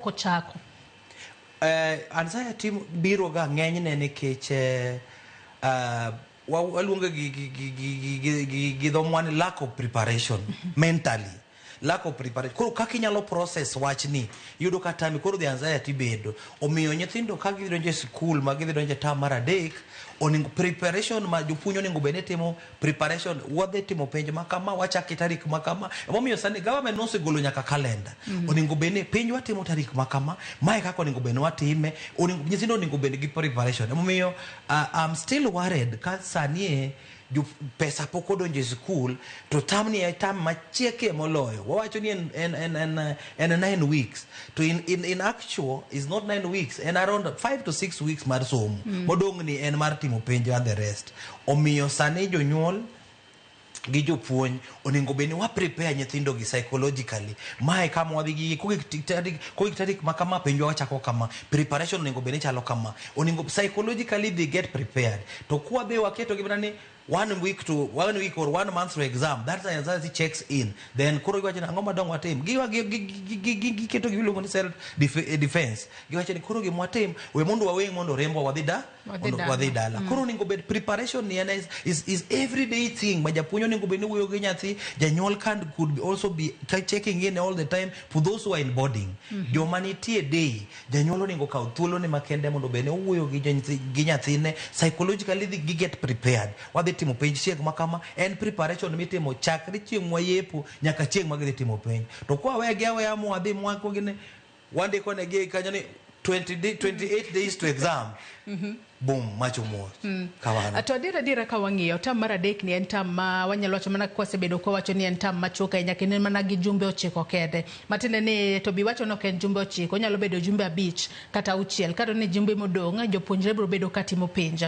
Kochako. Anxiety biro ga ng'enyne nikech waluonge gi dho mwa ni lack of preparation mentally, lack of preparation. Koro kaka inyalo process wachni iyudo ka tami. Koro the anxiety bedo. Omiyo nyithindo ka gidhi donjo e sikul, ma gidhi donjo e term mar adek, onego preparation ma jopuonj onego bed ni timo preparation. Wadhi timo penj ma kama, wachake tarik ma kama. Emomiyo sani government nosegolo nyaka kalenda. Onego bed ni penj watimo tarik ma kama, mae kaka onego bed ni watime. Onego nyithindo onego bed gi preparation. Emomiyo I'm still worried ka sani e jo pesa pok odonjo e sikul, to term ni e term machieke moloyo. Wawacho ni en 9 weeks, to in actual is not 9 weeks, en around 5 to 6 weeks mar somo. Modong' ni en mar timo penj and the rest. Omiyo sani jonyuol gi jopuonj onego bed ni wa prepare nyithindo gi psychologically. Mae kama wadhi gi kogik tarik ma kama, penjwa wachako kama, preparation onego bed ni chalo kama, onego psychologically they get prepared. To kwa be waketo gi mana ni one week to one week or one month to exam, that's anxiety checks in. Then koro giwacho ni ang'o madong watim. Giketo gimiluongo ni self defense. Giwacho ni koro gima watim, we mondo waweng' mondo rembwa wadhi da Wadhi mondo dala. Wadhi dala. Koro onego bed preparation ni en is everyday thing ma japuonj onego bed ni wuoyo gi nyathi. Janyuol can could be also be checking in all the time. For those who are in boarding, joma nitie day, janyuol onego kaw thuolo ne makende mondo bed ni owuoyo gi nyathine psychologically, gi get prepared. Wadhi timo penj chieng' ma kama. En preparation mitimo chakre chieng' mwayepo nyaka chieng' ma gidhi timo penj. To kwa wegi aweya mwadhi mwako gine wandiko negi kanyo ni 20 day, 28 days to exam, boom, macho mos kamano. To adier adiera, ka wang'iyo term mar adek ni, en term ma wanyalo wacho mana kwasebedo kwawacho ni en term machuok ahinya, kendo en mana gi jumbe 9 kende. Matiende ni to bi wacho ni ok en jumbe 9, onyalo bedo jumbe 5 kata 6, kata ni jumbe modong' jopuonjre biro bedo ka timo penj.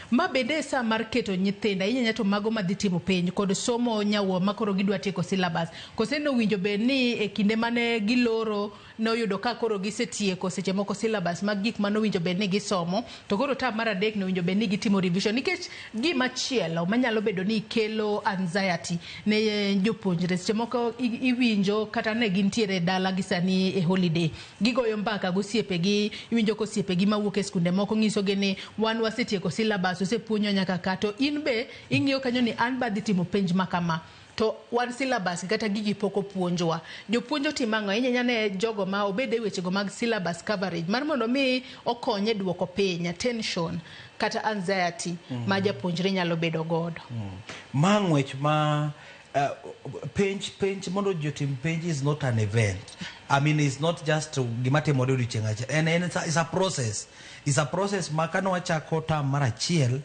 Ma bende e sa mar keto nyithindo ahinya ahinya, to mago madhi timo penj kod somo nyawuo ma koro gidwa tieko syllabus. Kose nowinjo bed ni e kinde mane giloro noyudo ka koro gisetieko seche moko syllabus mag gik manowinjo bed ni gisomo, to koro term mar adek nowinjo bed ni gitimo revision? Nikech gima chielo manyalo bedo ni kelo anxiety ne jopuonjre, seche moko iwinjo kata ne gintiere e dala gi sani e holiday, gigoyo mbaka gosiepegi, iwinjo ka osiepegi mawuok e skunde moko nyisogi ni wan wasetieko syllabus, osepuonjwa nyaka ka, to in be ing'iyo kanyo ni an be adhi timo penj ma kama, to wan syllabus kata gigi pok opuonjwa. Jopuonj otimo ang'o ahinya ahinya ne jogo ma obed e wechego mag syllabus coverage mar mondo mi okony e duoko piny tension kata anxiety ma japuonjre nyalo bedo godo? Ma ng'wech ma penj mondo jotim penj is not an event. I mean, it's not just gima timore odiochieng' achiel. En it's a process, it's a process ma kane wachako term mar achiel,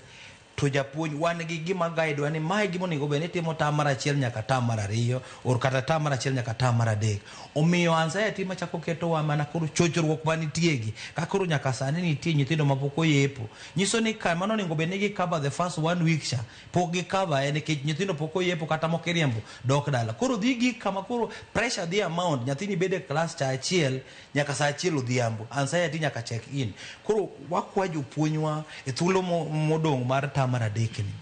to japuonj wan gi gima guide wa ni mae gima onego bed ni timo term mar achiel nyaka term mar ariyo, or kata term mar achiel nyaka term mar adek. Omiyo anxiety machako ketowa mana koro chochruok manitie gi ka koro nyaka sani nitie nyithindo mapok oyepo, nyiso ni ka mano onego bed ni gi cover the first one week cha pok gi cover en nikech nyithindo pok oyepo, kata mok iriembo dok dala. Koro dhi gik kama koro pressure dhi amount nyathini bedo e klas cha achiel nyaka saa achiel odhiambo, anxiety nyaka check in. Koro wakwa jopuonjwa e thuolo modong' mar term mar adek ni,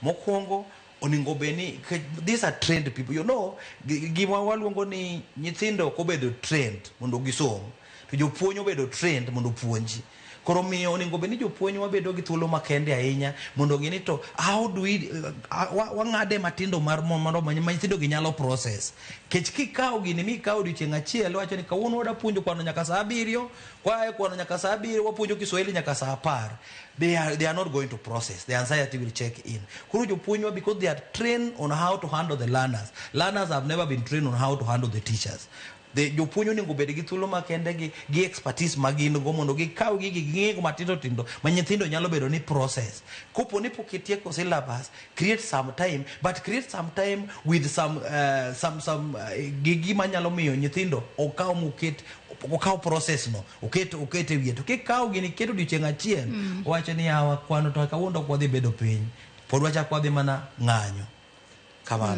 mokwongo onego bed ni these are trained people. Gima waluongo ni nyithindo ok obedo trained mondo gisom, to jopuonj obedo trained mondo opuonji. Koro miyo onego bed ni jopuonj wabedo gi thuolo makende ahinya mondo ng'e ni to how do we wang'ade matindo mar mondo ma nyithindo gi nyalo process. Kech kikawo gini mikawo odiochieng' achiel, wacho ni kawuono wada puonjo kwano nyaka saa 7, kwae kwano nyaka saa 7, wapuonjo Kiswahili nyaka saa 10, they are not going to process. The anxiety will check in. Koro jopuonjwa, because they are trained on how to handle the learners, learners have never been trained on how to handle the teachers. The jopuonj onego bed gi thuolo makende gi expertise ma gin go mondo gikaw gigi ging'ego matindo tindo ma nyithindo nyalo bedo ni process. Kopo ni pok itieko syllabus, create some time, but create some time with some gi gima nyalo miyo nyithindo okaw moket okaw process no oket e wiye. To kikaw gini iketo odiochieng' achiel, wacho ni yawa kwano to kawuono ok wadhi bedo piny, pod wachak wadhi mana ng'anyo kamano.